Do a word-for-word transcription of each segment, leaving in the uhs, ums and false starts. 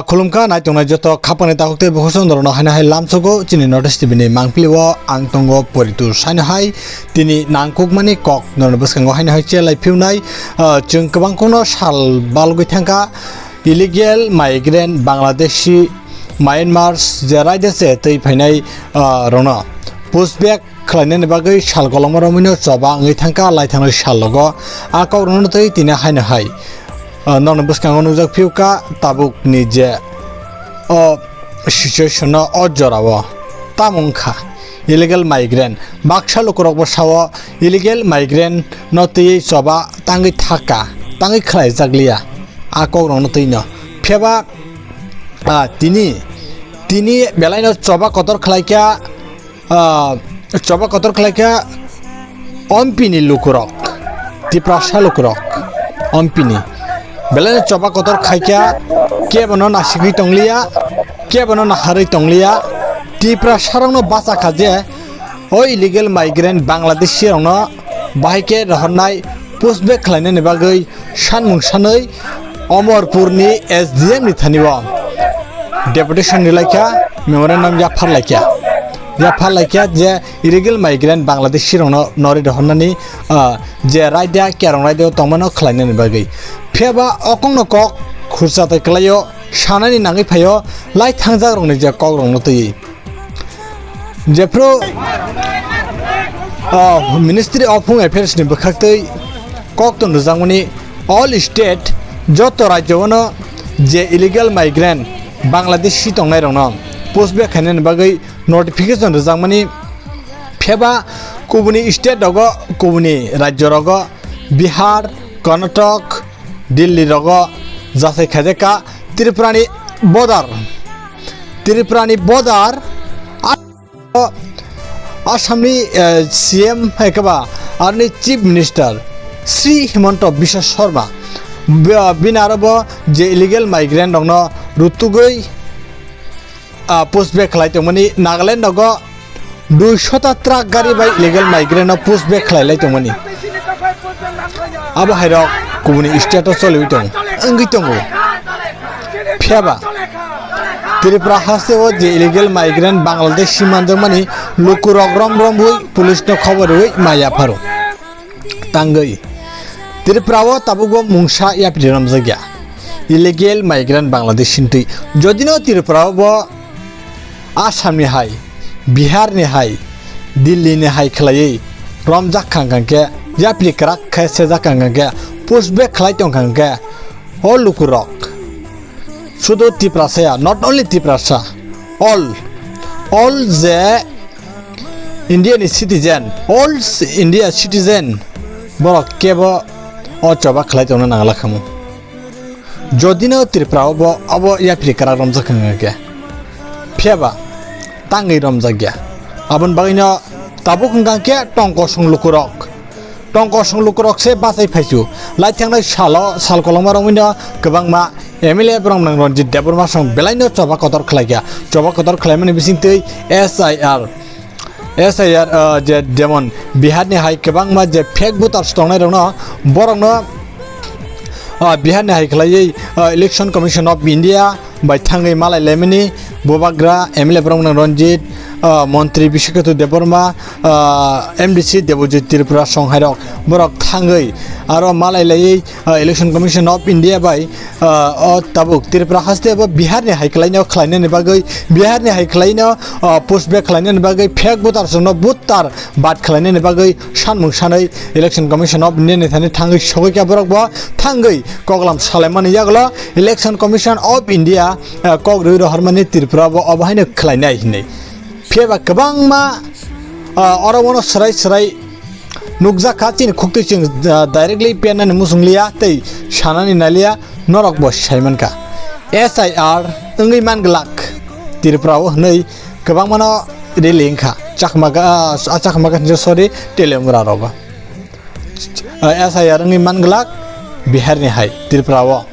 Khulumkha naitongnai joto khapangni takhuk tei bukhuk chondorno haino hai lamsogo chini North East T V ni mangpili o ang tongo Poritur. Saino hai tini nangkukmani kok norni bwskango haino hai chelai phiunai, ah, chwng kwbangkukno sal balgwi thangkha illegal migrant Bangladeshi Myanmar je raida se twi phainai, ah, rokno push back khlainani bagwi sal kolokma romwino choba wngwi thangkha laithangnai sal logo. A kokrokno twi tini haino hai, ah, nokni bwskango nukjak phiukha tabukni je o situation no o jorao tamo wngkha illegal migrant. Baksa lukurokbo sao illegal migrant no twiwi choba tangwi thaka, tangwi khlaijakliya a kokrokno twino. Phiyaba, ah, tini, tini belaino choba kotor khlaikha, ah, choba kotor khlaikha Ompini lukurok, Tiprasa lukurok, Ompini. Belaino choba kotor khaikha, kebono nasigwi tongliya, kebono naharwi tongliya. Tiprasarokno bachakha je o illegal migrant Bangladeshi rokno bahai khe rohornai push back khlainani bagwi sanmung sanwi Omorpurni S D M ni thani o deputation rilaikha, memorandum yaphar laikha. Yaphar laikha je illegal migrant Bangladeshi rokno norwi rohornani, ah, je raida kerong raida o tongmano khlainani bagwi. Phiyaba o kokno kok khursa tai kwlaio sanani nangwi phaio lai thangjak rokni je kokrokno twiwi. Jephru, ah, Ministry of Home Affairs ni bwkhaktwi kok tong rwjakmani all state joto rajyo-ono je illegal migrant Bangladeshi tongnairokno push back khainani bagwi notification rwjakmani phiyaba kubuni state rogo, kubuni rajyo rogo, Bihar, Karnataka, Delhi rogo jasai khaijakha Tripurani border, Tripurani border, a-, Assamni, eh, C M hai khe ba aroni Chief Minister Sri Himanta Biswa Sarma, bi-, bini aro bo je illegal migrant rokno rutugwi, ah, push back khlai tongmani Nagaland nogo duisho ta truck gari bai illegal migrant no push back khlai lai tongmani. Abo hai rok kubuni state o choliwi tong, wngwi tongo. Phiyaba Tripura haste o je illegal migrant Bangladesh si manjakmani lukurok rom romwi police no khobor rwi maya pharo. Tangwi Tripura o tabukbo mungsa yapri romjakya illegal migrant Bangladesh sintwi. Jodino Tripura o bo Assam ni hai, Bihar ni hai, Delhi ni hai khlaiwi romjak khang khang khe, yapri kwrak khe sejak khang khang khe, push back khlai tong khang khe, o lukurok sudu Tiprasa ya, not only Tiprasa, all, all je India ni citizen, all India citizen, borok kebo o choba khlai tongna nangla khamu. Jodino Tripura o bo abo yapri kwrak romjak hwnkhe, phiyaba tangwi romjakya. Aboni bagwino tabuk hwnkha khe tongkosong lukurok, tongkosong lukurok se bachai phaisu. Laithangnai salo, sal kolokma romwino kwbangma M L A borok nang Ranjit Debbarma song belaino choba kotor khlaikha. Choba kotor khlaimani bisingtwi S I R, S I R, ah, je jemon Bihar ni hai kwbangma je fake voters tongnai rokno, borokno, ah, Bihar ni hai khlaiwi, ah, Election Commission of India bai thangwi malai laimani bubagra M L A borok nang Ranjit, ah, Montri Biswakatu Debbarma, ah, M D C Debojit Tripura song hai rok borok thangwi aro malai laiwi, ah, Election Commission of India bai, ah, o tabuk Tripura haste bo Bihar ni hai khlaino khlainani bagwi, Bihar ni hai khlaino, ah, push back khlainani bagwi fake voters rokno voter bad khlainani bagwi sanmung sanwi Election Commission of India ni thani thangwi sogwi kha borok bo thangwi koklam salaimani yagulo Election Commission of India, ah, kok rwi rohormani Tripura bo obo haino khlainai hinwi. Phiyaba kwbangma, ah, oro bono swrai swrai nukjak kha, chini khuktwi chwng, ah, directly pennani muchung liya tei sanani naliya, norok bo sai mankha. S I R wngwi man glak Tripura o hwnwi kwbangmano rally wngkha. Chakma ga, ah, Chakma ga, sorry, Teliamura rogo. Ah, S I R wngwi man glak Bihar ni hai Tripura o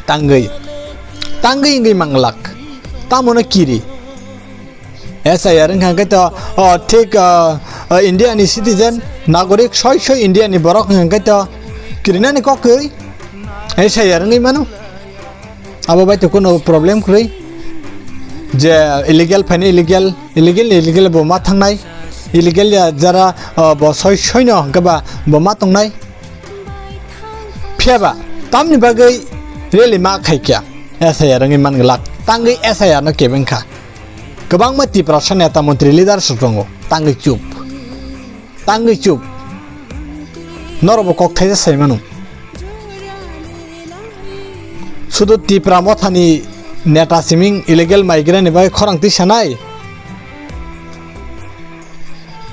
tangwi, tangwi wngwi man glak. Tamo no kiri? S I R wngkha hwnkhe to, o, thik, o, o, India ni citizen, nagorik soi soi India ni borok wngkha hwnkhe to kirinani kok kwrwi S I R wngwi mano. Abo bai to kuno problem kwrwi je illegal phaini illegal, illegal ni illegal bo ma thangnai, illegal ya jara, ah, bo soi soino hwnkhe ba bo ma tongnai. Phiya ba tamni bagwi rally ma khai kya? S I R wngwi man glak, tangwi S I R no kebeng kha. Kwbangma Tiprasa neta montri leader rok tongo, tangwi chup, tangwi chup. Norok bo kok thaisa sai mano. Sudu Tipra mothani neta siming illegal migrant ni bagwi khorang twi sanai.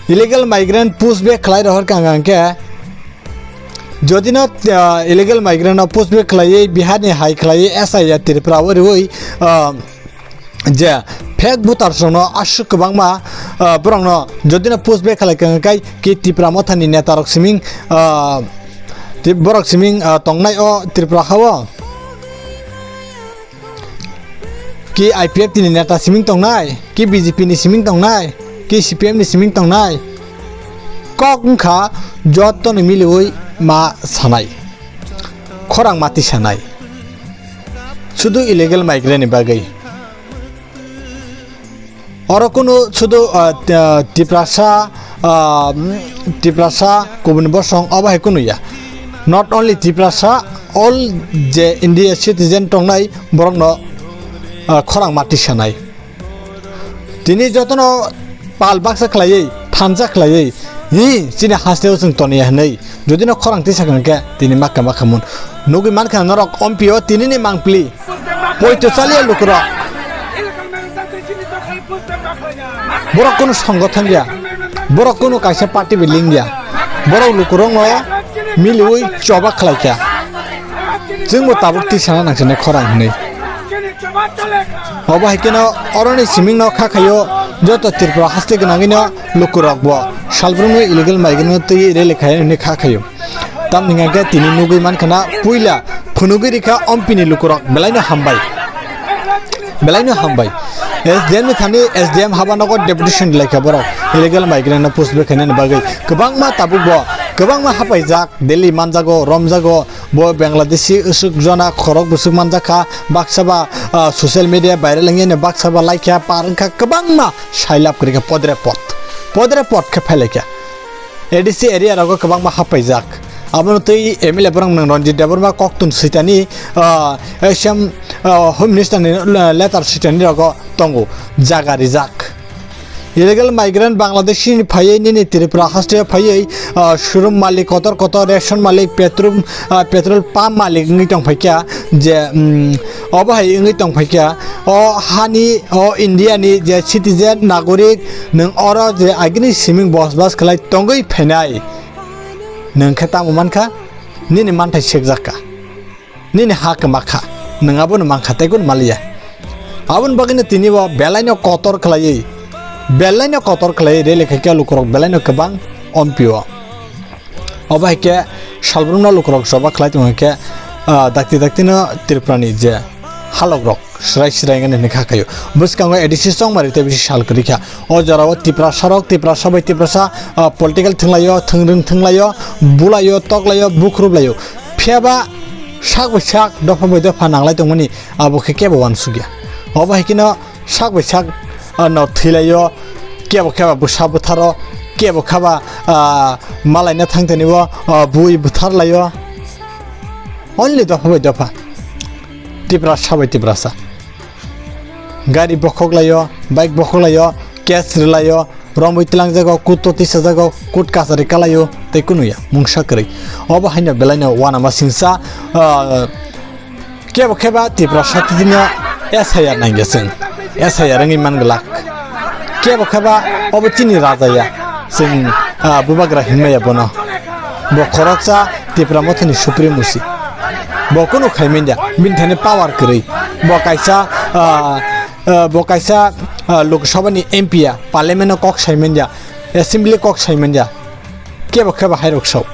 Illegal migrant push back khlai rohor kha hwnkhe, jodi no, ah, illegal migrant no push back khlaiwi Bihar ni hai khlaiwi S I R Tripura o riwi, ah, je fake voters rokno aswk kwbangma, ah, borokno jodi no push back khlai kha hwnkhe ki Tipra mothani neta rok siming, ah, ti-, borok siming, ah, tongnai o Tripura ha o. Ki I P F T ni neta siming tongnai, ki B J P ni siming tongnai, ki C P M ni siming tongnai. Kok wngkha joto ni miliwi ma sanai. Khorang mati sanai. Sudu illegal migrant ni bagwi. Oro kunu sudu, ah, t-, ah, Tiprasa, ah, mm, Tiprasa kubun bosong obo hai kunu ya. Not only Tiprasa, all je India citizen tongnai borokno, ah, khorang mati sanai. Tini jotono pal baksa khlaiwi, thansa khlaiwi, hi chini hasteo chwng toniya hinwi. Jodi no khorang tisa khe tini makka makha mun. Nugwi mankha norok ompio tini ni mangpli. Poito chaliya lukurok. Borok kunu songothon ya. Borok kunu kaisa party bi ling ya. Borok lukurok no miliwi choba khlai kha. Chwngbo tabuk tisana nangsinai khorang hinwi. Obo hai kheno oroni siming no kha khayo joto Tripura haste gwnangwi no lukurok bo salbrumni illegal migrant no twi rally khai hinwi kha khayo. Tamni hwnkhe tini nugwi mankha na puila phunugwi rikha ompini lukurok belaino hambai. Belaino hambai. S D M ni thani S D M haba nogo deputation laikha borok illegal migrant no push back khainani bagwi kwbangma tabuk bo kwbangma hapaijak Delhi manjago romjago bo Bangladeshi usuk jona khorok busuk manjakha baksa ba, ah, social media viral wngya baksa ba laikha par wngkha kwbangma sailap kwrwikha podre pod podre pod khe phailaikha. A D C area rogo kwbangma hapaijak. Abono twi M L A borok nwng Ranjit Debbarma koktun switani, ah, S M, ah, Home Minister ni, ah, letter switani rogo tongo jaga rijak. Illegal migrant Bangladeshi ni phaiwi nini Tripura haste phaiwi, ah, showroom malik kotor kotor, ration malik, petrol, ah, petrol pump malik wngwi tong phaikha je, mm, obo hai wngwi tong phaikha o hani o India ni je citizen nagorik nwng oro je agini siming bosbas khlai tongwi phainai nwng khe tamo mankha nini manthai sekjakha. Nini ha kwma kha, nwng abono mankha tei kunu maliya. Aboni bagwino tini bo belaino kotor khlaiwi, belaino kotor khlaiwi rally khaikha lukurok belaino kwbang ompio. Obo hai khe salbrumno lukurok choba khlai tongkha khe, ah, dakti daktino Tripurani je halokrok srai srai wngani hwnwi kha khaio. Bwskango A D C chongmari tei bisi sal kwrwi kha. O jorao Tiprasarok, Tiprasa bai Tiprasa, ah, political thwnglaio, thwngrwng thwnglaio, bulaio, toklaio, bukhruklaio. Phiya ba sak bai sak, dopha bai dopha nanglai tongmani abo khe kebo uansukya. Obo hai kheno sak bai sak, ah, no thwilaio, kebo khe ba bwsa bwtharo, kebo khe ba, ah, malaina thangtani bo, ah, bui bwtharlaio. Only dopha bai dopha. Tiprasa bai Tiprasa. Gari bokhok laio, bike bokhok laio, case rwlaio, romwi twlangjago, kut to tisajago, kut kasari kalaio, tei kunuya mungsa kwrwi. Obo haino belaino uanama singsa, ah, kebo kheba Tiprasa titino S I R nangya chwng, S I R wngwi man glak. Kebo kheba obo chini raja ya, chwng, ah, bubagra hinmaya bono. Bo khoroksa Tipra mothani supremacy. Bo kunu khai manya, bini thani power kwrwi. Bo kaisa, ah, ah, bo kaisa, ah, Lok Sabha ni M P ya, parliament o kok sai manya, assembly kok sai manya. Kebo kheba hai rok sao.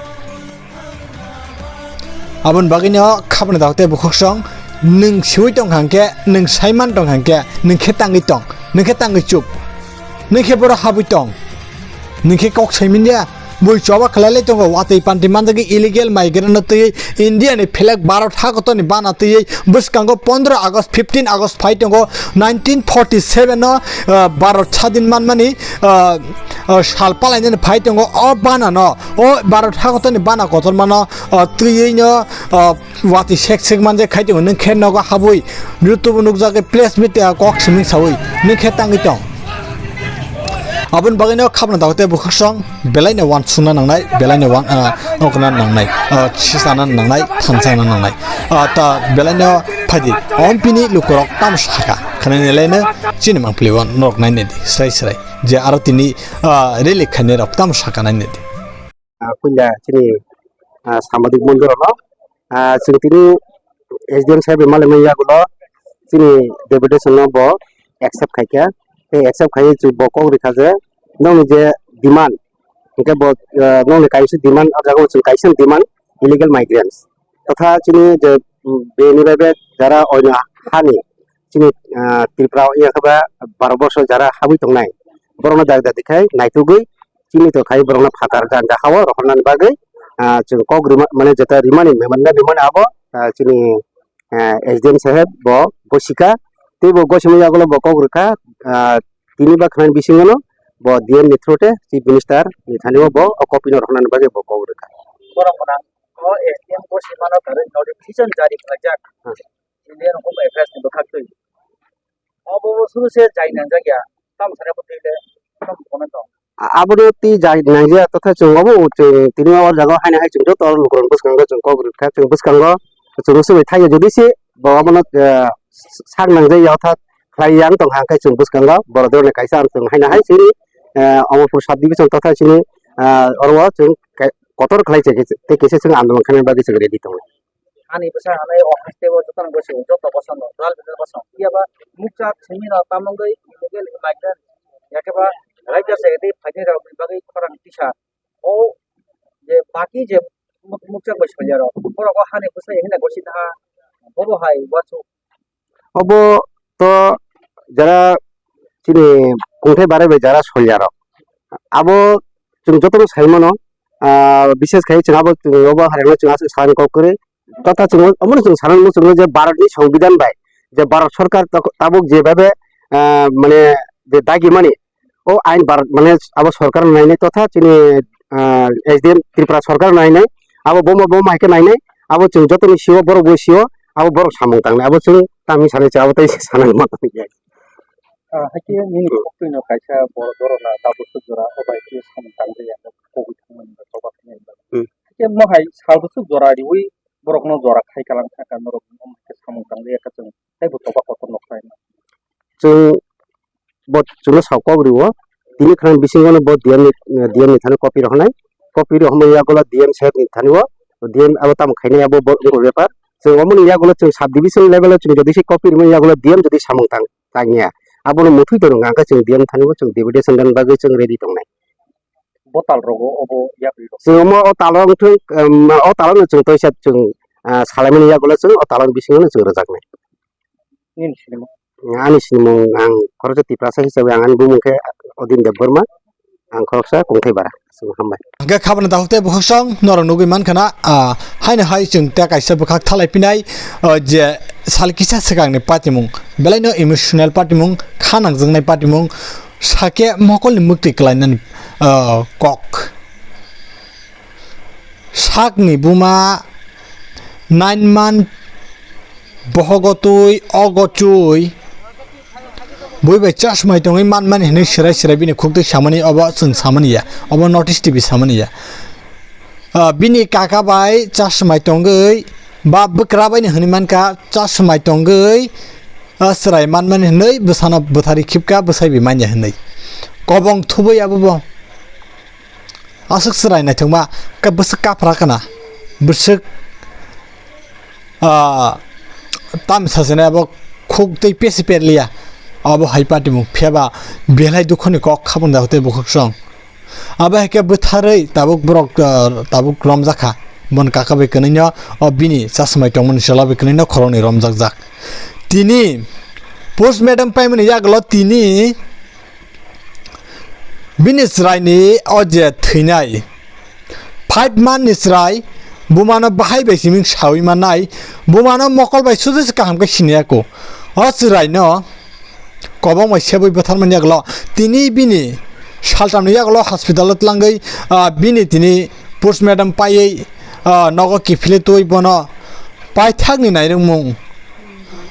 Aboni bagwino khabani dago tei bukhuksong nwng siwi tong kha hwnkhe, nwng saiman tong kha hwnkhe, nwng khe tangwi tong, nwng khe tangwi chup, nwng khe boro habwi tong, nwng khe kok sai manya, bui choba khlai lai tongo, watwi panti manjagwi illegal migrant no twiwi India ni flag Bharat hakotor ni bana twiwi bwskango pondro August, fifteen August phai tongo, nineteen forty seven no, ah, Bharat sadin manmani, ah, ah, sal palainani phai tongo. O bana no, o Bharat hakotor ni bana kotorma no, ah, twiwi no, ah, watwi sek sek manje khai tongo, nwng khe nogo habwi YouTube nukjagwi press meet, ah, kok siming sawi nwng khe tangwi tong. Aboni bagwino khabna dago tei bwkhak song belaino wansukna nangnai, belaino wan, ah, nokna nangnai, ah, sisana nangnai, thansana nangnai. Ah, ta belaino phaidi, ompini lukurok tamo saka, khwnani laino chini mangpili wan norok nainedi, srai srai. Je aro tini, ah, rally khainai rok tamo saka nainedi. Ah, puila chini, ah, sambadik bondhu rokno, ah, chwng tini S D M saheb ni malaimani yagulo chini deputation no bo accept khaikha, tei accept khaiwi chwng bo kok rikha je nokni je demand, hinkhe bo, ah, nokni kaisa demand, o jaga o chwng kaisa demand illegal migrants, totha chini je, mm, bini bai be jara oino hani chini, ah, Tripura o ya khe ba Bharat borsho jara habwi tongnai, borokno dak dak dikhai naitugwi chini to khai borokno phatar jang jahao rohornani bagwi, ah, chwng kok rima, mane jeta rimani memorandum rimani abo, ah, chini, ah, S D M saheb bo gosika, tei bo gosimani yagulo bo kok rwkha, ah, tini ba khwnani bisingono bo D M ni through te Chief Minister ni thani o bo o copy no rohornani bagwi bo kok rwkha. Borok gwnang o S D M gosimano kwrwi notification jari khlaijak. Hmm. Indian Home Affairs ni bwkhaktwi. Obo bo suru se jai nangjak ya, tamo sana bo twi le, tamo phone tong. A-, abo de twi jai nangjak ya, totha chwng obo chwng tini o jaga o haino hai chwng joto lukurok bwskango chwng kok rwkha, chwng bwskango chwng swbai thaiya, jodi se bo obono, eh, s-, sak nangjak ya, otha khlai yang tong kha, hwnkhe chwng bwskango borok doroni kaisa ang chwng haino hai chini, eh, Amarpur sub division totha chini, eh, oro o chwng kai-, kotor khlai se tei kisa chwng andolon khaina bagwi chwng ready tongo. Ani bwsa hanai o haste o jotono bwswk joto bosongo jal bwsa bosong. Phiya ba mukchak simi no tamungwi illegal migrant yakhe ba raida se tei phaini rok ni bagwi khorang tisa. O je baki je muk-, mukchak bai solya rok borok o hani bwsa hina gosi tha bobo hai wachu. Obo to jara chini kungthai barai bai jara solya rok. Abo chwng jotono sai mano, ah, bishes khai chwng abo chwng obo harino chwng aswk salani kok kwrwi. Totha chwng omono chwng sanani muchungo je Bharatni Songbidan bai je Bharat Sarkar tok-, tabuk jebhabe, ah, mane je dagimani o ain Bharat mane abo sarkar nainai totha chini, ah, S D M Tripura sarkar nainai abo bomo bomo hai khe nainai abo chwng jotoni sio borok bo sio abo borok samung tangnai abo chwng tamni sanai cha abo tei sanani mano. Ah, haikhe nini koktwino kaisa borok borokno tabuk swk jora o bai khe samung tangwi ang kogwi thangmani ba choba khainani bagwi. Hmm. Haikhe mohai sal bwswk jora riwi borokno jora khai kalang kha kha norok omo hai khe samung tangwi kha chwng teibo choba kotor no khlaina. Chwng bo chwngno sao kok rio tini khna bisingo no bo D M ni, D M ni thani copy rohornai copy rohormani yagulo D M saheb ni thani o D M abo tamo khainai abo bo wngkha bepar chwng omo ni yagulo chwng sub division level o chwng jodi se copy rwmani yagulo D M jodi samung tang tangya abono muthwi tongwng kha chwng D M thani o chwng deputation rwna bagwi chwng ready tongnai. Bo tal rogo obo yapri rok. Chwng omo o talo wngthung, em, o talo no chwng toisa chwng, ah, salaimani yagulo chwng o talo bisingo no chwng rwjaknai. Nini sinimung? Ani sinimung ang khoroksa Tiprasa hisabe ang ani bumung khe Odin Debbarma, ang khoroksa Kungthai Bara. Chwng hambai. Hwnkhe khabana dakhuk tei bwkhak song norok nugwi mankha na, ah, haino hai chwng tei kaisa bwkhak thalai pinai, ah, je sal kisa swkangni patimung, belaino emotional patimung, kha nangjaknai patimung, Sakhe mokolni mwktwi kwlainani, ah, kok. Sakni buma nine month bohogo twi, ogo twi, bui bai chasmai tongwi manmani hwnwi swrai swrai bini khuktwi samani, obo chwng samani ya, obo North East T V samani ya. Ah, bini kaka bai chasmai tongwi ba bwkra bai ni hwnwi mankha chasmai tongwi, ah, chwrai manmani hwnwi bwsano bwthari khibkha bwsai bai manya hwnwi. Kobong thubui abobo aswk chwrai naithokma khe bwswk kaphra khna bwswk, ah, tamsa sene abo khuk tei pesi perliya abo hai patimung phiyaba belai dukhoni kok khabung da tei bukhuk song. Abo hai khe bwtharwi tabuk borok, ah, tabuk romjakha. Bon kaka bai kwnwino, o bini chasmai tongmani chwla bai kwnwino khoroknwi romjakjak. Tini postmortem paimani yagulo tini bini chwraini o je thwinai, Five month ni chwrai bumano bahai bai siming sawi mannai, bumano mokol bai sudu se kaham khe siniyako. O chwraino kobong bai sebui bwtharmani yagulo tini bini saltamni yagulo hospital o tlangwi, ah, bini tini postmortem paiwi, ah, nogo kiphilwi twi bono paithakni nairwkmung.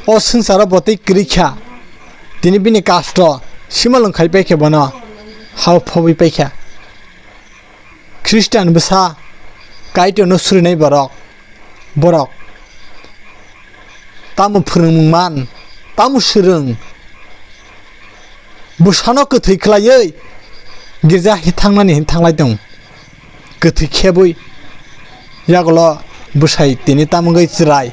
O swngcharo bo twi kwrwi kha. Tini bini kasto simalwng khai paikha bono hao phobwi paikha. Khristian bwsa Kaitorno surinai borok, borok tamo phwrwngmung man, tamo swrwng? Bwsano kwthwi khlaiwi girja hi thangnani hin thanglai tong, kwthwi khebwi. Yagulo bwsai tini tamo wngwi chwrai,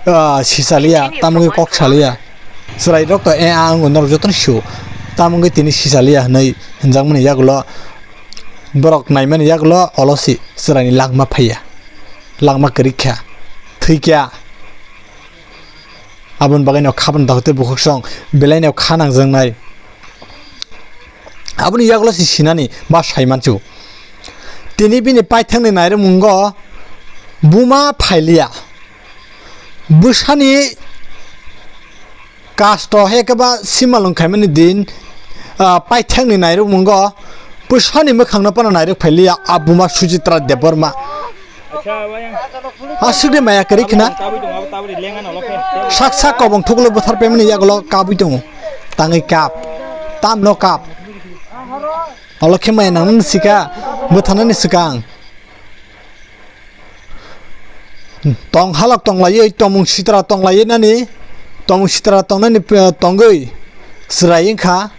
ah, sisaliya, tamo wngwi kok saliya. Chwrairok to e a wngwi norok jotono sio. Tamo wngwi tini sisaliya hinwi hinjakmani yagulo borok naimani yagulo olosi chwraini langma phaiya. Langma kwrwi kha. Thwi kha. Aboni bagwi no khabang dahute bukhuksong belaino kha nangjaknai. Aboni yagulo si sinani ba saimanchu. Tini bini paithakni nairwkmungo buma phailiya. Bwsani kasto he khe ba simalwng khaimani din, ah, paithakni nairwkmungo bwsani mwkhangno phano nairwk phailiya a buma Sujitra Debbarma. Aswkni maya kwrwi khna. Sak sak kobong thuklwi bwthar pemani yagulo kabwi tongo. Tangwi kap. Tamno kap. Olo khe maya nangmani sika bwtharnani swkang. Tong halok tonglaiwi, tomung sitra tonglaiwi nani, tomung sitra tongnani, eh, tongwi chwrai wngkha.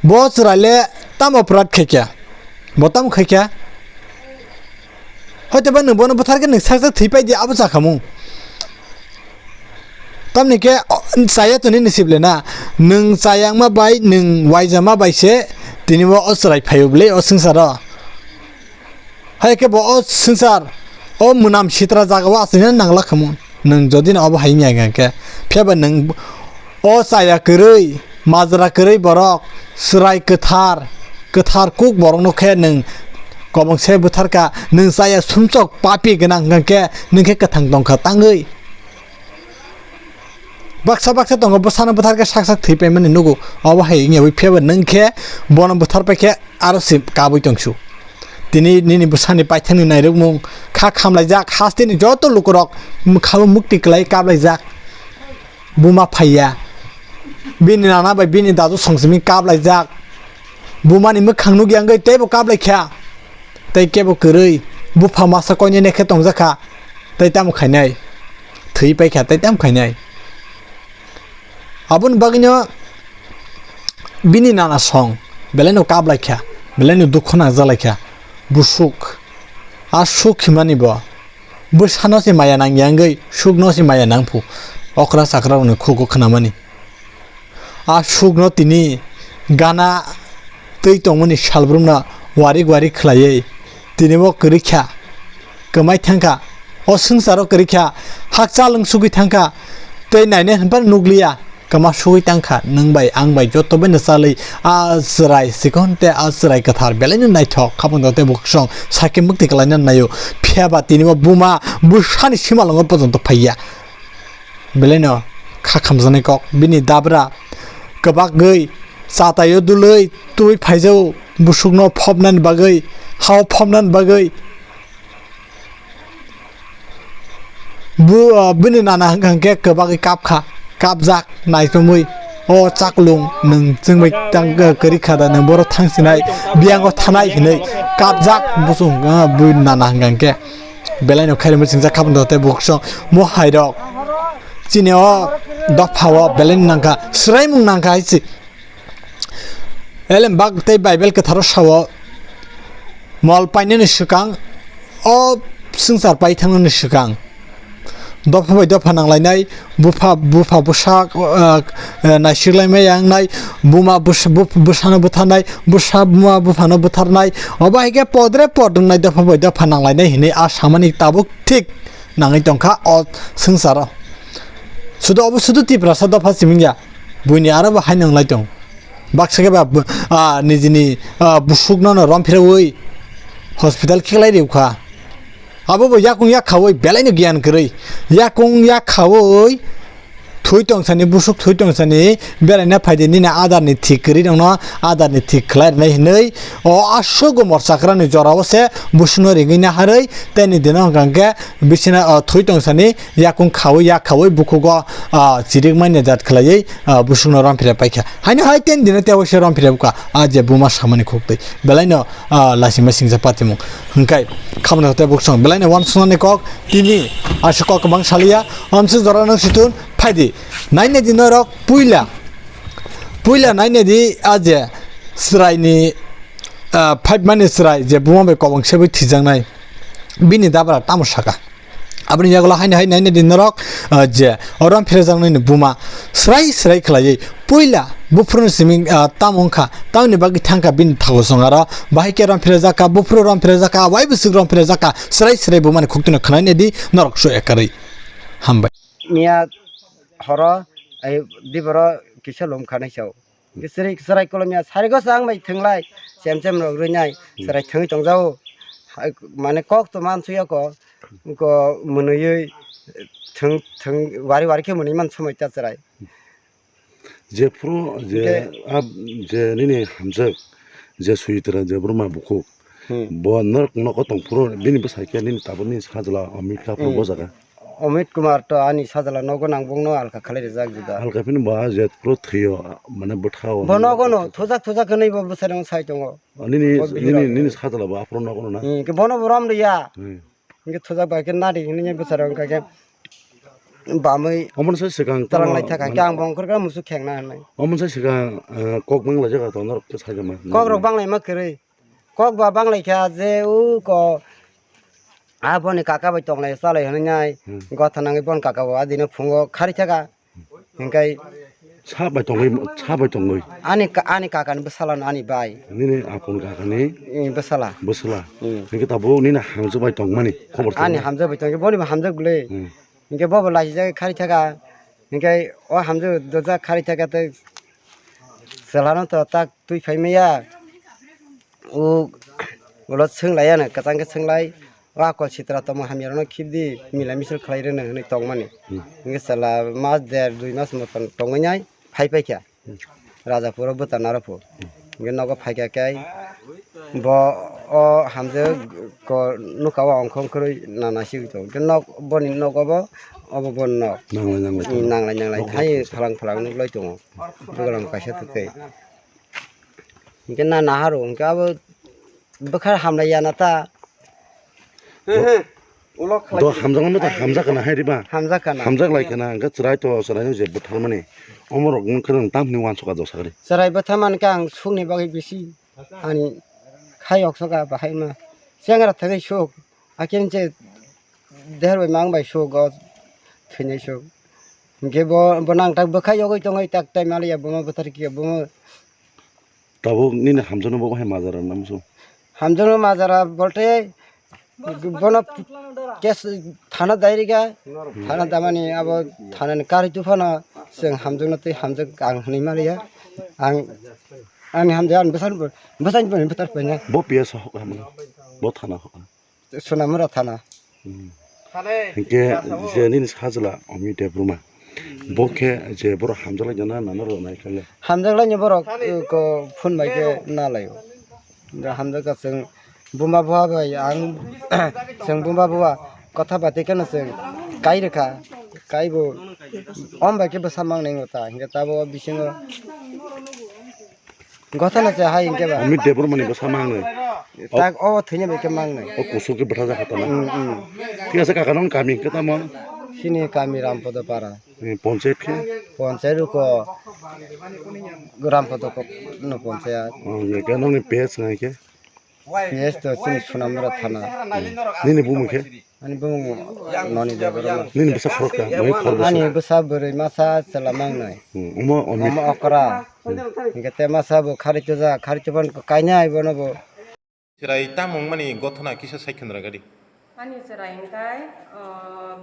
Bo chwrai le tamo prat khaikha? Bo tamo khaikha? Hoito ba nwng bono bwthar khe nwng sak sak thwi pai di, abo cha khamung. Tamni khe, o, chaya toni ni sip le na. Nwng chayangma bai, nwng waijama bai se tini bo o chwrai phaio bwle o swngcharo. Hai khe bo o swngchar, o mwnam sitra jaga o aswk nangla khamu. Nwng jodi no obo hai wngya hwnkhe, phiya ba nwng o chaya kwrwi, majra kwrwi borok, chwrai kwthar, kwthar kuk borok no khe nwng kobong se bwthar kha, nwng chaya sumsok papi gwnang hwnkhe nwng khe kwthang tong kha tangwi. Baksa baksa tongo, bwsano bwthar khe sak sak thwi paimani nugo. Obo hai wngya wi phiya ba nwng khe bono bwthar pai khe aro se kabui tongsu. Tini nini bwsani paithakni nairwkmung kha khamlaijak, hasteni joto lukurok mwkhao mukti kwlai kaplaijak. Buma phaiya. Bini nana bai bini dadu songsimi kaplaijak. Bumani mwkhang nukya wngwi teibo kaplaikha. Tei kebo kwrwi, bupha masa koinene khe tongjakha, tei tamo khainai? Thwi paikha, tei tamo khainai? Aboni bagwino bini nana song belaino kaplaikha, belaino dukhu nangjaklaikha. Busuk, a suk himani bo bwsano se maya nangya wngwi sukno se maya nangphu, okra chakrarokni khugo khnamani. A sukno tini gana twi tongmani salbrumno warik warik khlaiwi tini bo kwrwi kha, kwmai thang kha, o swngcharo kwrwi kha, hakchal wng sugwi thang kha, tei nainai hwnphano nukliya, kwma sugwi tang kha. Nwng bai ang bai joto bai no chalwi a chwrai chikon tei a chwrai kwthar belaino naithok, khabangda tei bukhuk song sakhe mukti kwlaina naio, phiya ba tini bo buma bwsani simalwngo pojonto phaiya. Belaino kha khamjaknai kok, bini dabra kwbagwi chataio dulwi twi phaijao, busukno phobnani bagwi, hao phobnani bagwi. Bu, ah, bini nana hwnkha hwnkhe kwbagwi kapkha, kapjak naitomwi. O chaklung nwng chwngbai tang, ah, kwrwi kha da, nwng boro thang sinai, biyango thanai hinwi kapjak busung, ah, bini nana hwnkha hwnkhe. Belaino khairokma chingjak kha bwdok tei bukhuk song mo hai rok. Chini o dopha o belaino nangkha, swraimung nangkha hai se. Elem bak tei Bible kwtharo sao, mol painani swkang, o swngchar pai thangnani swkang. Dopha bai dopha nanglainai, bupha, bupha bwsa, ah, ah, naisiklaimaya wngnai, buma bwsa, bup-, bwsano butharnai, bwsa buma buphano butharnai, obo hai khe podre pod wngnai dopha bai dopha nanglainai hinwi a samani tabuk thik nangwi tongkha o swngcharo. Sudu obo sudu Tiprasa dopha simi wngya, buini aro bo hai nwnglai tong. Baksa khe ba, ah, nijini, ah, busukno no romphirwi hospital khiklai rikha. Abo bo yakung yakhaui belaino giyan kwrwi. Yakung yakhaui thwi tongsani, busuk thwi tongsani belaina phaidi nini adarni thik kwrwi nokno adarni thik khlai rwnai hinwi o aswk morsa kwrani jorao se busukno ringwi naharwi tei ni dino hwnkha hwnkhe bisina, o, thwi tongsani yakung khaui yakhaui bukhugo, o, chirik manya jat khlaiwi, o, busukno romphirwi paikha. Haino hai tei ni dino tei waisa romphirwi bwkha a je buma samani khuk twi belaino, o, lasima singsa patimung hwnkhe khamani hote buksong belaino wansuknani kok tini aswk kok kwbang saliya. Amswk jora nang situn phaidi naina di norok puila, puila naina di a je chwraini, ah, five mani chwrai je buma bai kobong sebwi thijaknai bini dabra tamo saka. Aboni yagulo haino hai naina di norok, ah, je o romphirjaknaini buma srai srai khlaiwi puila buphuruni simi, ah, tamo wngkha, tamoni bagwi thangkha bini thago song aro bahai khe romphirjak kha, buphuru romphirjak kha, wai bwswk romphirjak kha, srai srai bumani khuktwino khwnaina di norok su ekarwi. Hambai. Miya horo, ai, diboro kisa lum khanai sao. Chwrai, chwrai kolom ya, sari go sang bai thwnglai, chem chem rok rwnai, chwrai thwngwi tongjao. Hai, mane kok to man suya ko, ko mwnwiwi thwng, thwng, wari wari khe mwnwi man somoi ta chwrai. Jephuru je Hwnkhe a je nini hamjak, je Suitra, je Burma bukhuk, Hmm. Bo norok nogo tongphuru bini bwsai khe nini tabukni sajla Amit kha phuru Hmm. Bo jaga. Amit Kumar to ani sajla nogo nang bongno alka khalai rijak juda. Alka phini bo a je phuru thwio, mane bwthao. Bo nogo no thujak thujak hwnwi bo bwsarang sai tongo. Nini, Bo nini, bihirok. Nini sajla bo aphuru nogo no na. Hmm, ke bono bo rom riya. Hmm. Hingke thujak bai khe nadi hinui bwsarok wngkha khe bamwi Omono sai swkang tamo, talang lai thaka mane, khe ang bo ongkhor khe musuk khengna hinui. Omono sai swkang, eh, kok banglaijak tong norok khe sajama. Kok rok banglaima kwrwi. Kok ba banglaikha je u ko aboni kaka bai tonglai chalai hinui nai Hmm. Gotha nangwi bon kaka bo adino phungo khari thaka. Hingkai Sa bai tongwi, sa bai tongwi. Ani ka-, ani kakani bwsala no ani bai. Nini apun kakani Eh, bwsala. Bwsala. Hmm. Hingke tabuk nini hamjwk bai tongmani khobor Ani tongmani. Hamjwk bai tongkhe boni bo hamjwk le. Hmm. Hingke bobo laijak khari thaka. Hingke o hamjwk dojak khari thaka tei chwla no to tak twi phai maya. O ulo swnglai ano kwchang khe swnglai. O akol sitra tongma hamya rokno khibdi milai misil khlai rwno hwnwi tongmani. Hmm. Hingke chwla mas der dui mas motom tongwi nai phai paikha. Hmm. Rajapuro bwta naro pho. Hmm. Hingke nogo phaikha khe bo o hamjwk ko nukha o ongkhong khorwi nana sigwi tongo. Hingke nok boni nogo bo obo boni nok. Nanglai nanglai Hmm, tongo. Nanglai nanglai Nok hai nok phalang phalang nuklai tongo. Bwkhalang kaisa twtwi. Hingke na naharo hingke abo bwkha hamlai ya na ta. He, he. Ulo khlai Do di. Hamjakma no ta hamjak kana hai riba. Hamjak kana. Hamjak lai kana hingke chwrai to chwrai no je bwtharmani. Omorok wng kheno tam hwnwi uansukha do sakri. Chwrai bwtharmani khe ang sukni bagwi bisi ani khai oksoka bahai ma. Chengra thangwi suk. Hakhe je der bai mang bai suk o thwinai suk. Hingke bo, bo nang tak bwkha yogwi tongwi tak tai maliya bomo bwthar kiya bomo. Tabuk nini hamjakno bo hai majra na musu? Hamjakno majra bolte bono kes thana dairiga, thana damani abo thanani kari tuphano chwng hamjakno tei hamjak ang hwnwi maliya. Ang ani hamjak ani bwsani bwsani bwthar paina. Bo P S hok hamno? Bo thana hok? Sonamura thana. Hmm. Hinkhe je nini sajla Amit Debbarma, bo khe je borok hamjaklaina na nano rwnai khe le? Hamjaklaini borok, eh, ko phone bai khe na laio. Da hamjakha chwng buma bua bai ang chwng buma bua kotha bati kheno chwng kai rwkha, kai bo om bai khe bwsa mangnai wngkha ta, hinkhe tabuk bisingo Gothana se hai hinkhe ba. Amit Debbarmani bwsa mangnai. Tak o thwina bai khe mangnai. O kusuk khe bwtha jakha tana. Mm, mm. Thik ase kaka nong kami hinkhe tamo? Sini kami Rampodo para. Eh, ponchayat khe? Ponchayat ruko Rampodo ko no ponchayat. Oh, ye khe nongni page ngai khe? P S to chini Sonamura thana. Nini bumung khe? Ani bumung Noni Debbarma. Nini bwsa khoroksa, nai khoroksa. Ani bwsa bwrwi masa chwla mangnai. Hmm, omo Amit. Omo okra. Hinkhe te masa bo khari tuja, khari tuban kainai bono bo. Chwrai tamo wngmani gothona kisa sai khwna rwgadi. Ani chwrai hwnkhe, o,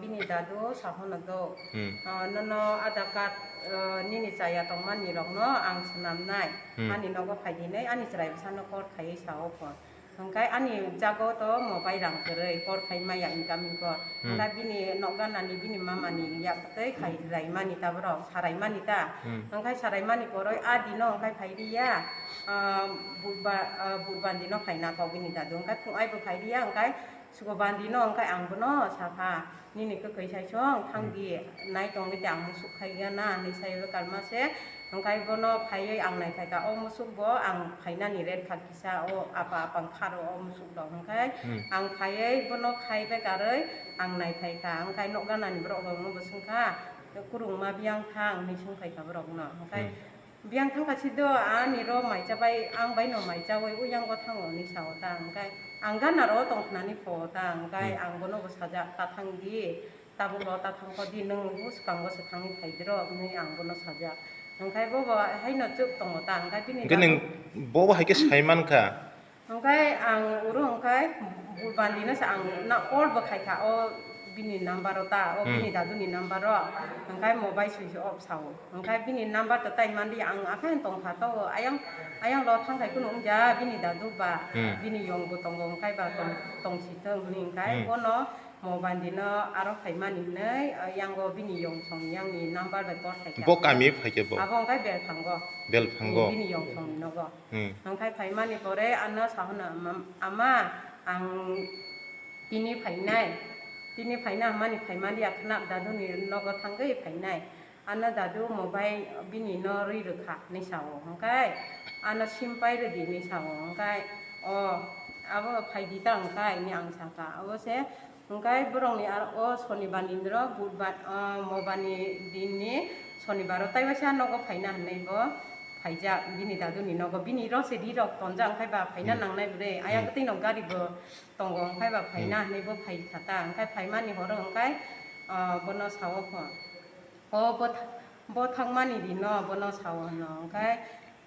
bini dadu sahono do. Hmm. O, nono Aadhaar card, o, nini chaya tongmani rokno ang swnamnai. Hmm. Ani nogo phaidi hinwi ani chwrai bwsano call khaiwi sao phone. Hwnkhe ani jago to mobile rang kwrwi, kor khai maya incoming call. Hmm. Hwnkhe bini nokganani, bini mamani yak tei khai raimani ta borok, saraimani ta. Hmm. Hwnkhe saraimani poroi a dino hwnkhe phai riya, ah, budba-, ah, budbandi no phaina kok bini dadu. Hwnkhe phung aibo phai riya, hwnkhe suko bandi no hwnkhe ang bono sakha, "Nini kwkhwi sai song, thang di, nai tongwi di, ang musuk khai gana," hinwi sai o kalma se. Hwnkhe bono phaiwi ang nai phaikha, o musuk bo ang phainani red kha kisa, o apa apa wngkharo o musuk rok. Hwnkhe hmm, ang phaiwi bono khai bai karwi ang nai phaikha. Hwnkhe nokganani borok rokno bo swngkha, "Kwrwngma biyang thang?" hinwi swng phaikha borokno. Hwnkhe hmm, "Biyang thangkha si do, ani ro maicha bai, ang bai no maichawi uyango thango," hinwi sao ta. Hwnkhe ang gana ro tong khnani pho ta, hwnkhe hmm, ang bono bo sajak, "Ta thang di, tabuk lo ta thang kho di, nwng bwskango se thangwi phai di ro," hinwi ang bono sajak. Hwnkhe bo bo haino chwk tongo ta, hwnkhe bini hwnkhe nwng dadu bo bo hai khe sai man kha? Hwnkhe ang uro hwnkhe budbandi no se ang na call bo khai kha, o bini number o ta, o hmm, bini dadu ni number o, hwnkhe mobile switch off sao. Hwnkhe bini number to tai mandi, ang aphai tong kha to, ayang, ayang lo thang khai kunu wngya bini dadu ba, hmm, bini yong bo tongo, hwnkhe ba tong, tong si thung hinwi hwnkhe hmm, bono mobile dino aro phaimani hinwi, ah, yango bini yong song yangni number bai call khai kha. Bo kami phai khe bo? Abo hwnkhe Belphango. Belphango. Bini yong songni nogo. Hmm. Hwnkhe phaimani pore ano sahono, "Ama, ama, ang tini phainai. Tini phaina hwnmani phaimani akhna daduni nogo thangwi phainai." Ano dadu mobile bini no rwi rwkha hinwi sao. Hwnkhe ano sim pai rwdi hinwi sao. Hwnkhe, "O, abo phaidi ta hwnkhe," hinwi ang sakha. Abo se hwnkhe borokni aro o Sonibar ni ro Budbar, o, Mobar ni din ni Sonibar o tai waisa nogo phaina hinwi bo phaijak bini daduni nogo. Bini ro se ri rok tonjak, hwnkhe ba phaina hmm, nangnai bwrwi. Ayang hmm, kwtwi no gari bo tongo, hwnkhe ba phaina hmm, hinwi bo phai kha ta. Hwnkhe phaimani horo hwnkhe, o, bono sao pho. O bo tha-, bo thangmani dino bono sao hwno, hwnkhe,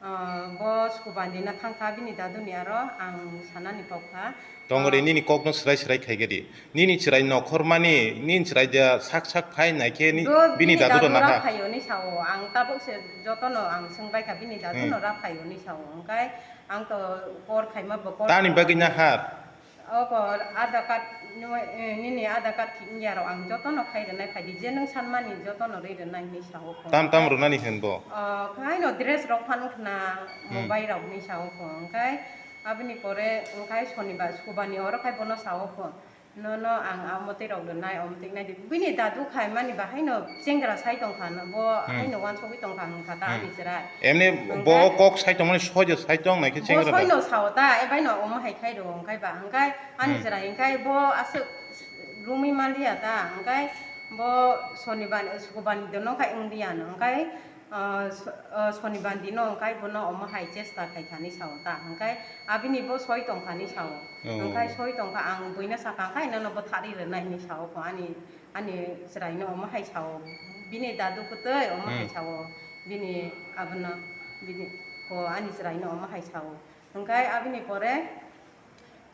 ah, bo sukubandi no thangkha bini daduni aro ang sanani kokha. Tongori ah, nini kokno swrai swrai khaigadi. Nini chwrai nokhormani, nini chwrai da sak sak phai naikhe ni, do bini bini dadu dadu no ra naha. Phaio ni sao, ang tabuk se jotono ang swngbaikha bini dadu hmm, no ra phaio ni sao, hwnkhe ang to kor khaima bo kor. Tani bagwi nahar? Oko Aadhaar card, nini, eh, nini Aadhaar card ki wngya rok ang jotono khai rwnai, phaidi je nwng sanmani jotono rwi rwnai hinwi sao kho. Tam tam rwnani hwn bo? Ah, khai no dress rok phano khna hmm, mobile rok hinwi sao kho. Hwnkhe aboni pore hwnkhe Sonibar, Sukubani oro khai bono sao kho. Nono ang amotwi rok rwnai, omotwi nai di. Bini dadu khai mani bahai no chengra sai tong kha, bo hmm, haino wansogwi tong kha hwn kha ta hmm, ani chwrai. Emni hwnkhe bo kok sai tongmani soijo sai tong nai khe bo chengra ba? Soino sao ta, e bai no omo hai khai rw hwnkhe ba, hwnkhe ani hmm, chwrai hwnkhe bo aswk romwi manliya ta, hwnkhe bo Sonibar, Sukubani dono khai wngdi ano, hwnkhe, ah, so-, ah, Sonibar dino hwnkhe bono omo hai chesta khai thani sao ta, hwnkhe abini bo soi tong thani sao, oh, hwnkhe soi tong kha, ang buino sakha, hwnkhe nono bwtharwi rwnai hinwi sao kho ani, ani chwraino omo hai sao, bini dadu kwtwi omo hai hmm, sao. Bini abono, bini ko ani chwraino omo hai sao. Hwnkhe abini pore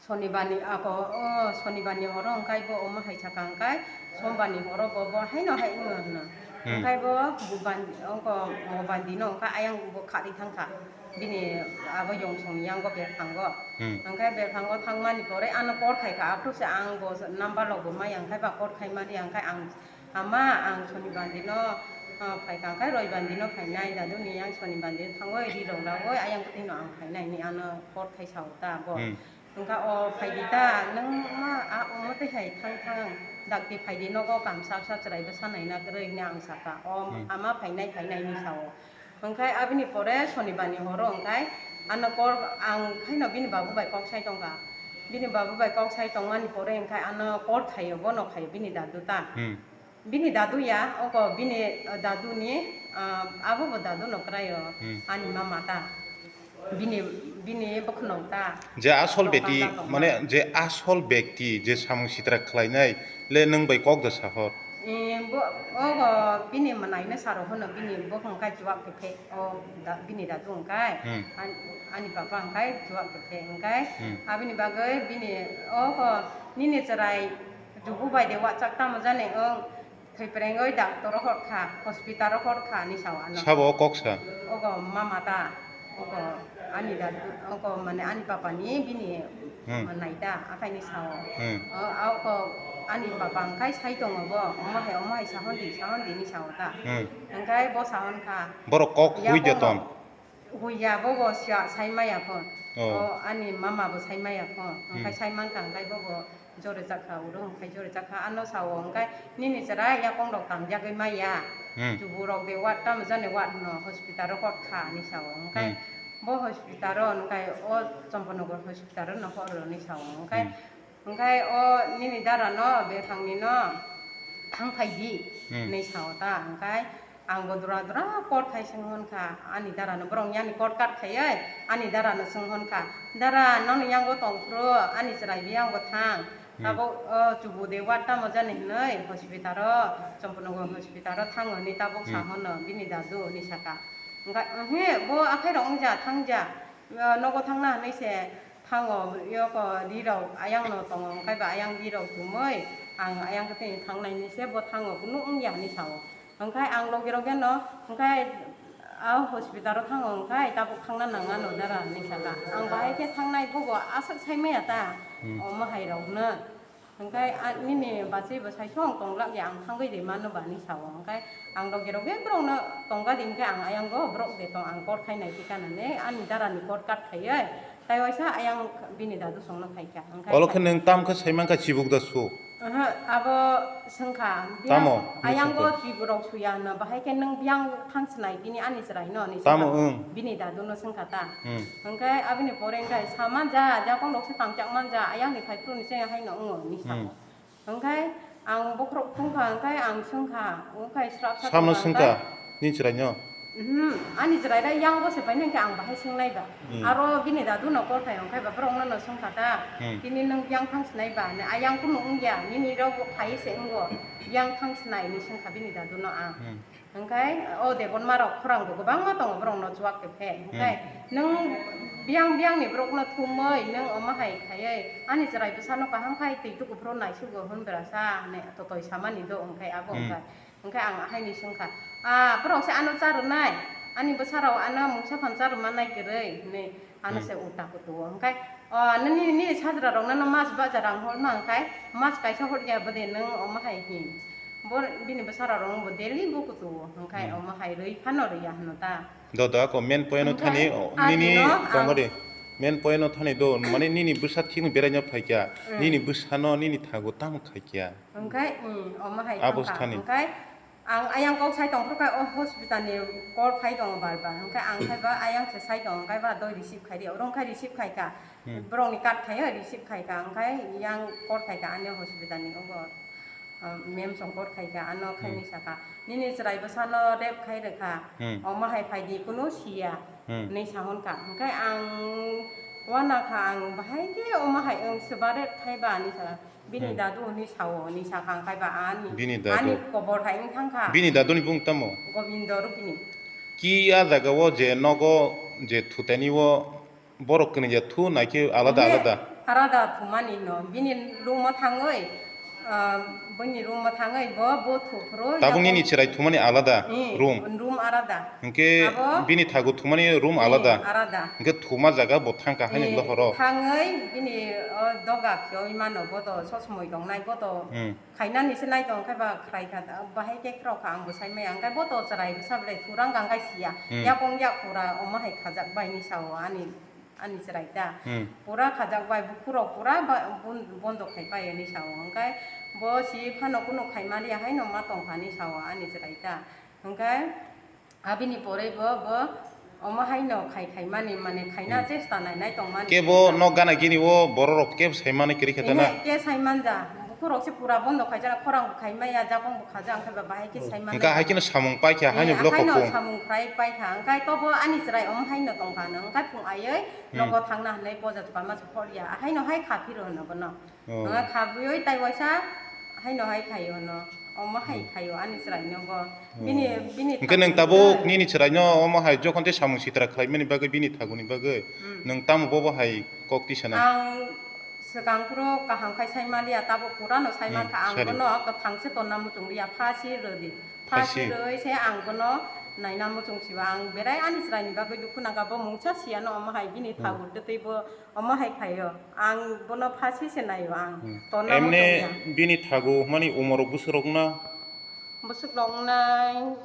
Sonibani, ako, o, Sonibani horo hwnkhe bo omo hai sakha hwnkhe Sombani horo bo, bo haino hai wngma hwno. Hmm. Hwnkhe bo Buban-, ongko Mobandi no hwnkhe ayang bo kharwi thangkha. Bini abo Yongsong yango Belphango. Hmm. Hwnkhe Belphango thangmani pore ano call khaikha, aphuru se ang bo number rok bo maya hwnkhe ba call khaimani hwnkhe ang Ama, ang Sonibandi no, ah, phaikha hwnkhe Roibandi no phainai, daduni yang Sonibandi no thangwi ri rok rawi ayang kwtwi no ang phainai hinwi ano call khai sao ta bo. Hmm. Hwnkha o phaidi ta, nwng ma a omo twi hai thang thang dakti phaidi nogo kam sap sap chwrai bwsa naina kwrwi hinwi ang sakha. O hmm, ama phainai phainai hinwi sao. Hwnkhe abini pore Sonibani horo hwnkhe ano call ang khaino bini babu bai kok sai tongkha. Bini babu bai kok sai tongmani pore hwnkhe ano call khaio, bono khaio bini dadu ta. Hmm. Bini dadu ya, oko bini, uh, dadu ni, uh, abo bo dadu no kwraio, hmm, ani mama ta. Bini, bini bwkhwnok ta. Je asol beti, mane je asol bekti, je samung sitra khlainai, le nwng bai kok da sahor. Eh, bo, ogo bini mwnaino saro hwno, bini buphang khe chuak khe phe, o da, bini dadu hwnkhe, hmm, an-, ani papa hwnkhe chuak khe phe hwnkhe, hmm, abini bagwi bini, ogo nini chwrai jubu bai de wachak tamo jani wng, thwi phrengwi doctor o hor kha, hospital o hor kha hinwi sao ano. Sabo o kok sa? Ogo mama ta. Oko ani dadu, oko mane ani papa ni bini Hmm. naita, akai ni sao. Hmm. O, a oko ani papa wngkai sai tongo bo, omo hai, omo hai sahon di, sahon di ni sao ta. Hmm. Wngkai bo sahon kha. Borok kok Ya hui de bo ton. Huya bo bo sia-, sai maya pho. Oh. O, ani mama bo sai maya pho. Wngkai Hmm. sai mankha, wngkai bo bo jore jakha, uro wngkai jore jakha, ano sao, wngkai nini chwrai yakong rok tangjagwi maya. Hmm. Chubu rok de ward tamo jani ward no hospital ro kot kha ni sao. Wngkai Hmm. bo hospital ro, wngkai o Champanagar hospital ro no horo ni sao. Wngkai Hmm. Wngkhe o nini dara no bethang ni no thang phai di Hmm. hinwi sao ta, wngkhe ang bo dura dura court khai swng hwn kha, ani dara no borok ni ani court kat khaiwi ani dara no swng hwn kha, "Dara, noni yango tong phuru ani chwrai biyang bo thang, Hmm. tabuk o chubu de ward tamo jani hinwi hospital o, Champanagar hospital o thang," hinwi tabuk sa Hmm. hwn no bini dadu hinwi saka. Wngkha, "Ohe, bo akhai rok wngya, thangya, nogo thangna hinwi se." Thango, yoko rirok ayang no tongo, wngkhe ba ayang rirok tumui, ang ayang khe tini thangnai hinwi se bo thango, kunu wngya hinwi sao. Wngkhe ang logi rok no, wngkhe a hospital o thango, wngkhe tabuk thangna nang ano dara hinwi saka. Ang bahai khe thangnai, bobo aswk sai maya ta, Hmm. omo hai rok no. Hingke a, nini bachwi bwsai song tonglak ya, ang thangwi de mano ba ni sao. Hingke ang rogi rogi borok no tongga di, hingke ang ayang go borok de tong, ang kor khai nai khe kanane, ani dara ni kor kat khaiye, tai waisa ayang bini dadu song no khai kha. Hingke Olo khe nwng tam khe sai man kha chibuk da su? Aha, abo swng kha. Tamo? Ayang go chibu rok suya hwno, bahai khe nwng biyang thang sinai bini ani chwrai no ni Tamo swng kha. Wng? Bini dadu no swng kha ta. Hmm. Hingke aboni pore hingke sa manja, jakong rok se tangchak manja, ayang ni phai phuru ni se hai no wngo ni sa. Hmm. Hingke ang bokhorok thung kha, hingke ang swng kha, hingke srap sa Samno tong kha, swng hingke kha, nini chwrai no? Mhm, ani chwrai rai yang bo se pai nai hingke ang bahai swng nai ba. Hmm. Aro bini dadu no kor khai hingke ba borok no no swng kha ta. Hmm. Tini nwng yang thang sinai ba, ne ayang kunu wng ya, nini rok bo phai se wngo, yang thang sinai ni swng kha bini dadu no ang. Hmm. Hingke o debonma rok khorang bo kwbangma tongo borok no chuak khe phe. Hingke Hmm. nwng biyang biyang ni borok no thumui nwng omo hai khaioi ani chwrai bwsa no kaham khai twi tuku phuru naisugo hwn bwrasa hinui totoi samani do hingke abo Hmm. hingke. Hingke ang haini swngkha, "Ah, borok se ano cha rwnai? Ani bwsa rok ano mungsa phan cha rwma nai kwrwi," hinui ano Hmm. se ulta kutuo. Hingke, "O, nini, nini sajra rok no mas baja rang hor ma hingke mas kaisa hor ya bwde nwng omo hai hin." Bo bini bwsarok rong bo daily bo kutu o, hingkhe Hmm. omo hai rwi phano rwya hwno ta. Do do ako main point no Hingkhe thani, o, ani nini no ang tongo de. Main point no thani do, mane nini bwsa thikno berai no phaikya, Hmm. nini bwsano nini thago tamo khaikya. Hingkhe, hmm, omo hai Abo thangkha. Thani. Hingkhe ang ayang kok sai tongphuru khe o hospital ni call phai tongo bar bar. Hingkhe ang phaiba ayang se sai tongo, hingkhe ba doi receive khai di. Oro hingkhe receive khai kha. Hmm. Borok ni card khai o receive khai kha. Hingkhe yang call khai kha ani hospital ni obo. Ah, mem songkor khai kha, ano khai Hmm. ni saka, "Nini chwrai bwsano rape khai rwkha, Hmm. omo hai phai di, kunu siya," Hmm. hinui sa hwn kha. Hingkhe ang uana kha, ang bahai khe omo hai wng swba rape khai ba hinui saka. Bini Hmm. dadu hinui sao, hinui sakha, hingkhe ba ani, Bini dadu. Ani kobor hai wng thang kha. Bini dadu ni bung tamo? Gobindo Rupini. Ki a jaga o je nogo je thutani o Borok kwnwi ya thu naikhe alada Bini alada? Alada thumani no. Bini room o thangwi, ah, bini room o thangwi bo, bo thuphuru Tabuk yakung nini chwrai thumani alada Hmm, room? Room alada. Hwnkhe Abo bini thago thumani room Hmm, alada? Alada. Hwnkhe thuma jaga bo thangkha haini Eh, bwla horo? Thangwi bini, o, doga khiwi mano, bo to sosmoi tongnai, bo to Hmm. Khainani se nai tong khe ba khwrai kha, bahai khe khwrao kha ang bo sai maya, hwnkhe bo to chwrai bwsa belai thurang gang khai siya, Hmm. yakung yak pura omo hai khajak bai ni sao ani, ani chwrai ta. Hmm. Pura khajak bai bukhuk rok pura ba-, bun-, bondo khai pai ni sao, hwnkhe bo si phano kunu khai maliya haino ma tong kha ni sao ani chwrai ta. Hwnkhe Abini pore bo, bo omo haino khai khai mani, mane khaina Hmm. chesta nai nai tong mani. Kebo nok gana gini o bororok kebo sai mani kwrwi khe tana? Ine, ke sai manja. Bukhurok se pura bondo khai jana, khorang bo khai maya, jakong bo khaja, hwnkhe ba bahai khe Hmm. sai mani. Hwnkhe hai kheno samung pai kha, haino Eh, block haino kok samung khai pai kha, hwnkhe to bo ani chwrai omo haino tong kha no, hwnkhe phung aiwi Hmm. nogo thangna hinwi poja tukama se khorya, haino hai kha phiro hwno bono. Oh. Ang kha bui oi tai waisa haino hai khaio no. Omo hai Hmm. khaio ani chwrai no go. Oh. Bini, bini Hwnkhe nwng thangwi tabuk bai. Nini chwrai no omo hai jokhon tei samung sitra khlai mani bagwi bini thaguni bagwi Hmm. nwng tamo bobo hai kok tisa na? Ang swkang phuru kaham khai sai maliya, tabuk pura no sai Hmm, mankha ang sari. Bono kwthang se tonna muchung liya, pha si rwdi. Pha si Phaisi. Rwi se ang bono Naina muchung siba ang berai ani chwraini bagwi dukhu nangkha, bo mungsa siyano omo hai bini Hmm. thagur tei bo omo hai khaio. Ang bono phasi se naio ang. Hmm. Tonna Emne muchung ya. Bini thagu hwnmani umor bwswk rokno? Bwswk rok wngnai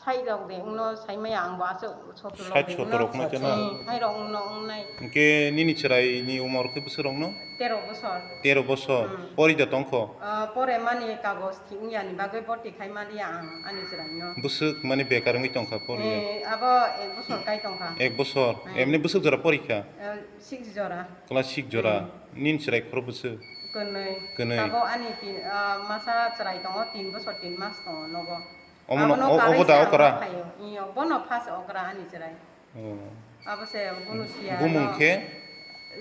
sai rok de wngno sai maya ang bo aswk sotro rok Sait de sotro wngno. rokno chana? Hmm, hai rok wngno wngnai. Hwnkhe nini chwraini umor khe bwswk rokno? Tero bosor. Tero bosor. Hmm. Pori da tongkho? Ah, pore mani kagoj thik wngya ni bagwi borti khai maliya ang ani chwraino. Bwswk mani bekar wngwi tongkha poriya? Eh, abo ek bosor kai tongkha. Ek bosor? Hmm. Emni bwswk jora porikha? Eh, six jora. Class six jora. Hmm. Nini chwrai khoro bwswk? Kwnwi. Kwnwi. Tabok ani tin, ah, masa chwrai tongo, tin bosor tin mas tongo nogo. Omono, Abono o-, obo karai da se okra? ang khaio. Iyo, bono phas okra ani chwrai. Oh. Abo se bono siya Bumung no. khe?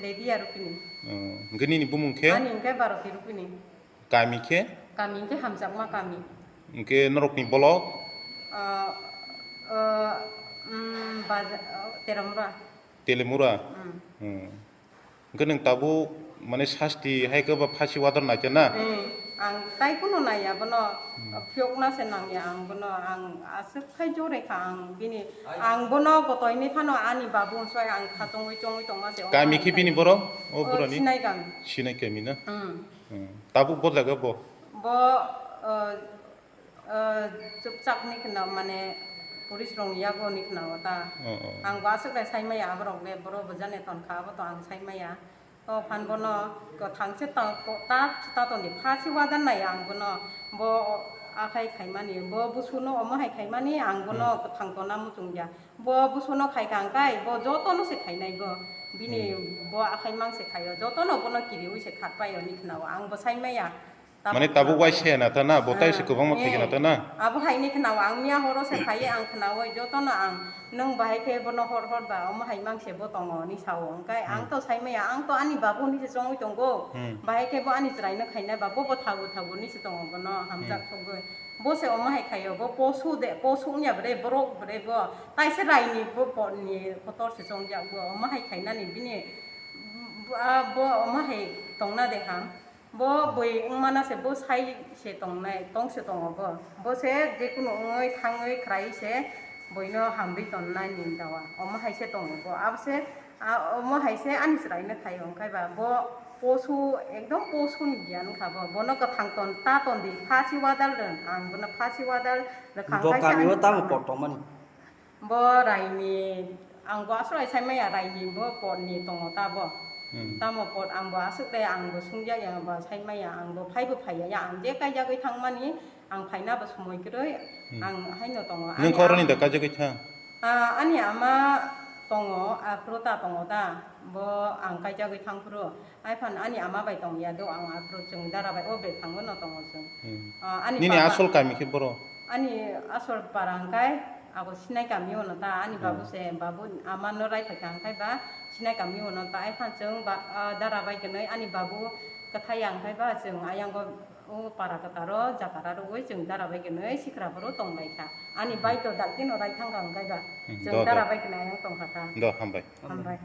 Ledia Rupini. Oh. Hwnkhe nini bumung khe? Ani hwnkhe Baroti Rupini. Kami khe? Kami hwnkhe Hamjakma kami. Hwnkhe norokni bolok? Ah, ah, mm, baja-, ah, Teramura. Telemura? Mm. Hmm. Hwnkhe nwng tabuk, mane, sasti hai khe ba phasi wadar naikhe na? Hmm. Ang tai kuno naiya bono, Hmm. phiyokna se nangya ang bono, ang aswk khai jore kha ang bini, ang bono kotoini phano ani babu hwnwi ang kha tongwi chongwi tongma se. Kami khe bini borok? O O burani? Sinai kami. Sinai kami na? Hmm. Hmm. Tabuk bo jaga bo? Bo, uh, uh, chupchak ni khna, mane, police rok ni yago ni khna o ta. Oh, oh. Ang bo aswk dai sai maya aborok le, boro bo jani ton kha, abo to ang sai maya. To phan bono kwthang se ta, ta, ta ton di pha si wadan nai ang bono. Bo akhai khai mani, bo busu no omo hai khai mani, ang bono Hmm. kwthang tona muchung ya. Bo busu no khai kha ang kai, bo joto no se khai nai bo. Bini Hmm. bo akhai mang se khai o, joto no bono kiri ui se khat pai o ni khna o, ang bo sai maya. Tabuk Mane tabuk khna wai o. se na ta na, bo tai se Ah, kwbangma khai eh. khna ta na. Abo hai ni khna o, ang miya horo se khai ang khna o, joto no ang nwng bahai khe bono hor hor ba, omo hai mang se bo tongo ni sa o. Hwnkhe ang Hmm. to sai maya, ang to ani babu ni se chongwi tongo. Hmm. Bahai khe bo ani chwrai no khai nai ba, bo bo thagu thagu ni se tongo bono hamjak Hmm. sogwi. Bo se omo hai khaio, bo posu de, posu wngya bre, borok bre bo. Taise raini bo porni kotor se chongjak bo, omo hai khainani bini, bo, ah, bo omo hai tongna de ham. Bo bui wngmana se bo sai se tongnai, tong se tongo bo. Bo se jekunu wngwi thangwi khwrai se buino hamri tonnai ni dawa. Omo hai se tongo bo. Abo se Ah, omo hai se ani chwraino thaio, hwnkhe ba bo posu, ekdom posu ni giyan wngkha bo. Bono kwthang ton, ta ton di, phasi wadal rwng, ang bono phasi wadal rwkha, Bo hwnkhe se kamio ani tamo tamo. Pot tongmani? Bo raini, ang bo aswk sai maya, raini bo pot ni tongo ta bo. Hmm. Tamo pot ang bo aswk de, ang bo sungya ya, bo sai maya, ang bo phai bo phaiya ya, ang je kaijagwi thangmani, ang phaina bo somoi kwrwi, Hmm. ang haino tongo. Nwng Ani khoroni ang da kaijagwi thang? Ah, ani ama tongo, aphuru ta tongo ta, bo ang kaijagwi thangphuru. Ai phan ani ama bai tongya do, ang aphuru chwng dara bai o bephango no tongo chwng. Hmm. Ah, ani Nini baba asol kami khe boro? Ani asol para hwnkhe ago Sinai kami o no ta, ani Hmm. babu se, babu ama no rai phaikha hwnkhe ba Sinai kami o no ta. Ai phan chwng ba, ah, dara bai kwnwi ani babu kwthai ya hwnkhe ba chwng ayang o, o para kwtaro jakara rwui chwng dara bai kwnwi sikra boro tong lai kha. Ani Hmm. Bike o dakti no rai thang kha hwnkhe ba. Hmm, Chwng do, do. Dara bai kwnwi ayang tong kha ta. Do, hambai. Hambai.